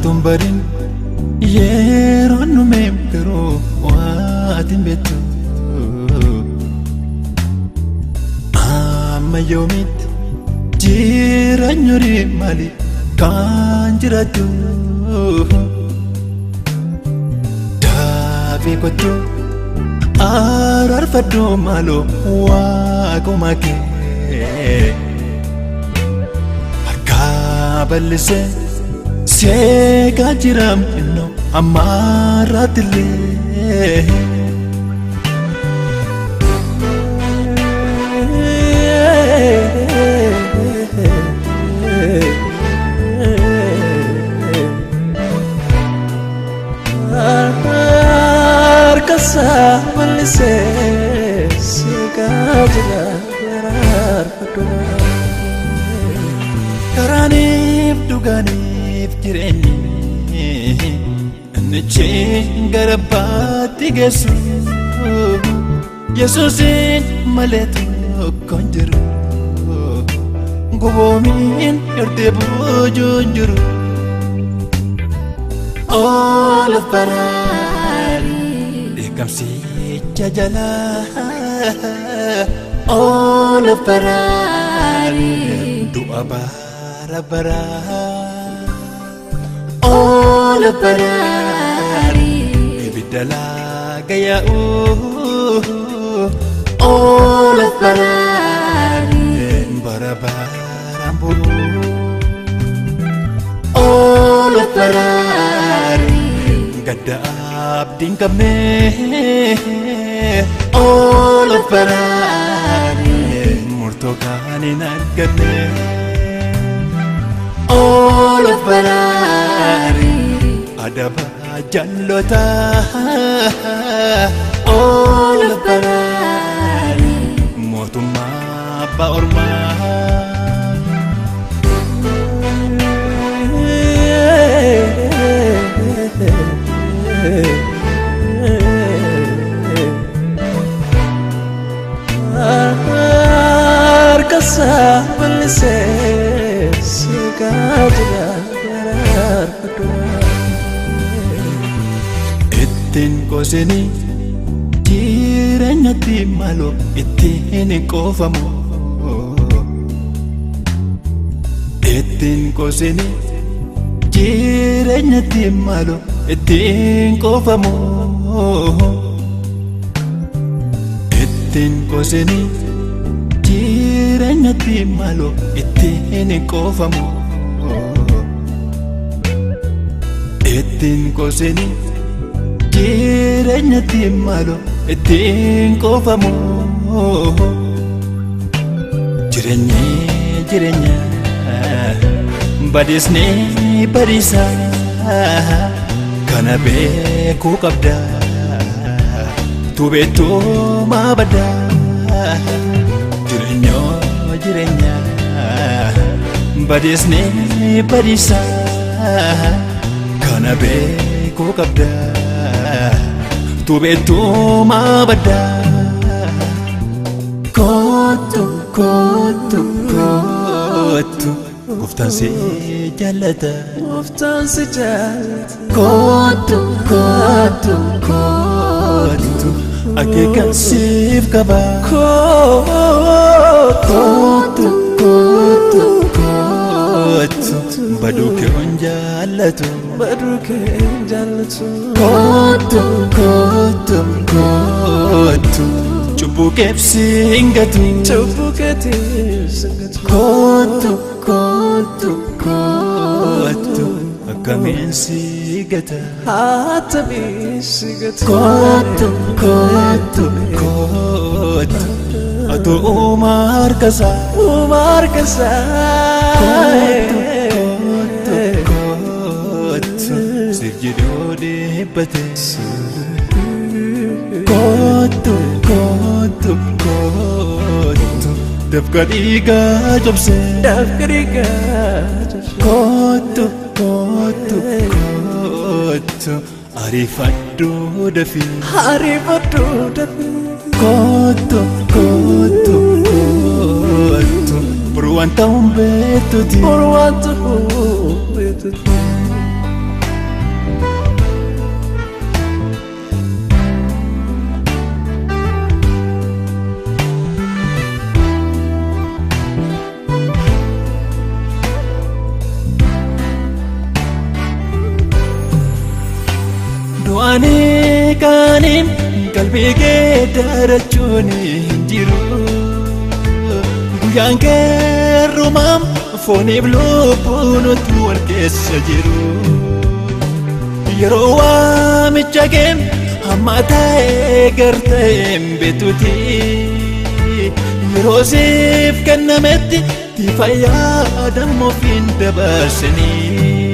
Atuun barin yeroon numeem garuu waatiin beektu. Amma yoomitti jireenya horii maali kan jiraattu? Daafii kottu araarfadhu maaloo waaquma kee. Harka bal'isee seeqaa jiraam innoo ammaarraattillee. Harkasaa bal'isee seeqaa jira araarfadhu. Karaaniif dhugaaniif jireenyi innichi gara abbaatti geessu Yesuusin malee tokko hin jiru goboomiin ertee boojuu hin jiru. Ol of baraari dheekkamsicha jalaa ol of baraari du'a bara baraa ol of baraari ibidda laaga yaa'u ol of baraari bara baraan bu'u ol of baraari gadda abdiin qabne ol of baraari murtoo kaan hin arganne ol of baraari adaba jallota ol of baraari mootummaa abbaa ormaa. Harkasaa bal'isee seeqaa jira araarfadhu. Ittiin qosini jireenyatti maloo ittiin hin qoofamu. Ittiin qosini jireenyatti maloo ittiin qoofamu. Ittiin qosini jireenyatti maloo ittiin hin qoofamu. Ittiin qosini jireenyatti maloo ittiin qoofamu. Jireenyi jireenya badisni badisa kana beekuu qabda tubeettuu maa badda jireenya jireenya badisni badisa kana beekuu qabda tubeettuu maa badda. Kottu kottu kottu gooftaan si jaallata. Gooftaan si jaallata. Kottu kottu kottu akeekan siif qaba. Kottu Kottu kottu kottu baduu kee hin jaallatu. Baduu kee hin jaallatu. Kottu kottu kottu cubbuu keef si hin gatu. Cubbuu keetiif si hin gatu. Kottu kottu kottu akkamiin si gata. Attamiin si gata. Kottu kottu kottu atu uumaa harkasaa. Uumaa harkasaa. Kottu kottu kottu siif jedhee dhibbate. Kottu kottu kottu dafqa dhiigaa cobse. Dafqa dhiigaa cobse. Kottu kottu kottu ariifadhu dafii. Ariifadhu dafii. Kottu kottu kottu boru wanta hin beektuti. Boru wanta hin beektuti. Qaanii qaaniin qalbii kee darachuun hin jiru. Guyyaan keerrumaam fooniif lubbuun utuu wal keessa jiru. Yeroo waamicha kee hamma ta'e gartee hin beektuti. Yeroo siif kennametti itti fayyadamuuf hin dabarsanii.